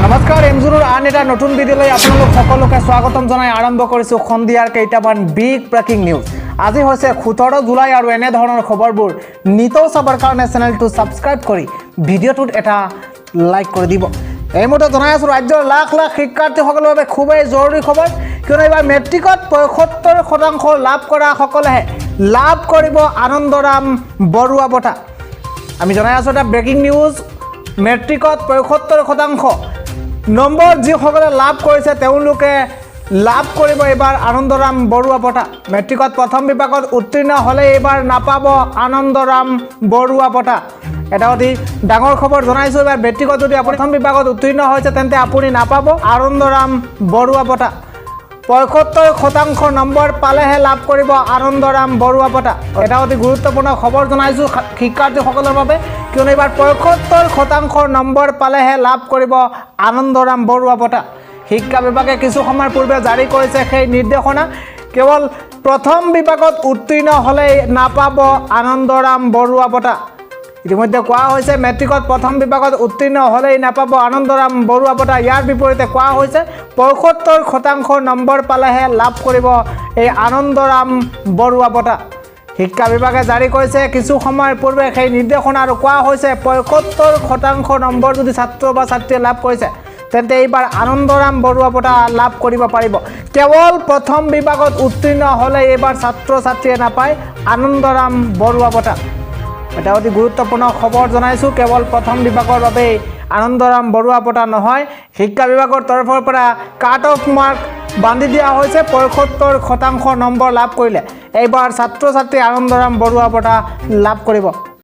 নমস্কাৰ, এমজোৰৰ আন এটা নতুন ভিডিঅ'লৈ আপোনালোক সকলোকে স্বাগতম জনাই আৰম্ভ কৰিছোঁ সন্ধিয়াৰ কেইটামান বিগ ব্ৰেকিং নিউজ। আজি হৈছে 17 জুলাই আৰু এনেধৰণৰ খবৰবোৰ নিতৌ চাবৰ কাৰণে চেনেলটো ছাবস্ক্ৰাইব কৰি ভিডিঅ'টোত এটা লাইক কৰি দিব। এই মুহূৰ্তত জনাই আছোঁ ৰাজ্যৰ লাখ লাখ শিক্ষাৰ্থীসকলৰ বাবে খুবেই জৰুৰী খবৰ, কিয়নো এইবাৰ মেট্ৰিকত 75% লাভ কৰাসকলেহে লাভ কৰিব আনন্দৰাম বৰুৱা বঁটা। আমি জনাই আছোঁ এটা ব্ৰেকিং নিউজ। মেট্ৰিকত 75% নম্বৰ যিসকলে লাভ কৰিছে, তেওঁলোকে লাভ কৰিব এইবাৰ আনন্দৰাম বৰুৱা বঁটা। মেট্ৰিকত প্ৰথম বিভাগত উত্তীৰ্ণ হ'লে এইবাৰ নাপাব আনন্দৰাম বৰুৱা বঁটা। এটা অতি ডাঙৰ খবৰ জনাইছোঁ। এইবাৰ মেট্ৰিকত যদি আপুনি প্ৰথম বিভাগত উত্তীৰ্ণ হৈছে, তেন্তে আপুনি নাপাব আনন্দৰাম বৰুৱা বঁটা। 75% নম্বৰ পালেহে লাভ কৰিব আনন্দৰাম বৰুৱা বঁটা। এটা অতি গুৰুত্বপূৰ্ণ খবৰ জনাইছোঁ শিক্ষাৰ্থীসকলৰ বাবে, কিয়নো এইবাৰ 75% নম্বৰ পালেহে লাভ কৰিব আনন্দৰাম বৰুৱা বঁটা। শিক্ষা বিভাগে কিছু সময়ৰ পূৰ্বে জাৰি কৰিছে সেই নিৰ্দেশনা। কেৱল প্ৰথম বিভাগত উত্তীৰ্ণ হ'লেই নাপাব আনন্দৰাম বৰুৱা বঁটা। ইতিমধ্যে কোৱা হৈছে, মেট্ৰিকত প্ৰথম বিভাগত উত্তীৰ্ণ হ'লেই নাপাব আনন্দৰাম বৰুৱা বঁটা। ইয়াৰ বিপৰীতে কোৱা হৈছে, 75% নম্বৰ পালেহে লাভ কৰিব এই আনন্দৰাম বৰুৱা বঁটা। শিক্ষা বিভাগে জাৰি কৰিছে কিছু সময়ৰ পূৰ্বে সেই নিৰ্দেশনা আৰু কোৱা হৈছে, 75% নম্বৰ যদি ছাত্ৰ বা ছাত্ৰীয়ে লাভ কৰিছে, তেন্তে এইবাৰ আনন্দৰাম বৰুৱা বঁটা লাভ কৰিব পাৰিব। কেৱল প্ৰথম বিভাগত উত্তীৰ্ণ হ'লে এইবাৰ ছাত্ৰ ছাত্ৰীয়ে নাপায় আনন্দৰাম বৰুৱা বঁটা। এটা অতি গুৰুত্বপূৰ্ণ খবৰ জনাইছোঁ। কেৱল প্ৰথম বিভাগৰ বাবেই আনন্দৰাম বৰুৱা বঁটা নহয়। শিক্ষা বিভাগৰ তৰফৰ পৰা কাট অফ মাৰ্ক বান্ধি দিয়া হৈছে। 75% নম্বৰ লাভ কৰিলে এইবাৰ ছাত্ৰ ছাত্ৰী আনন্দৰাম বৰুৱা বঁটা লাভ কৰিব।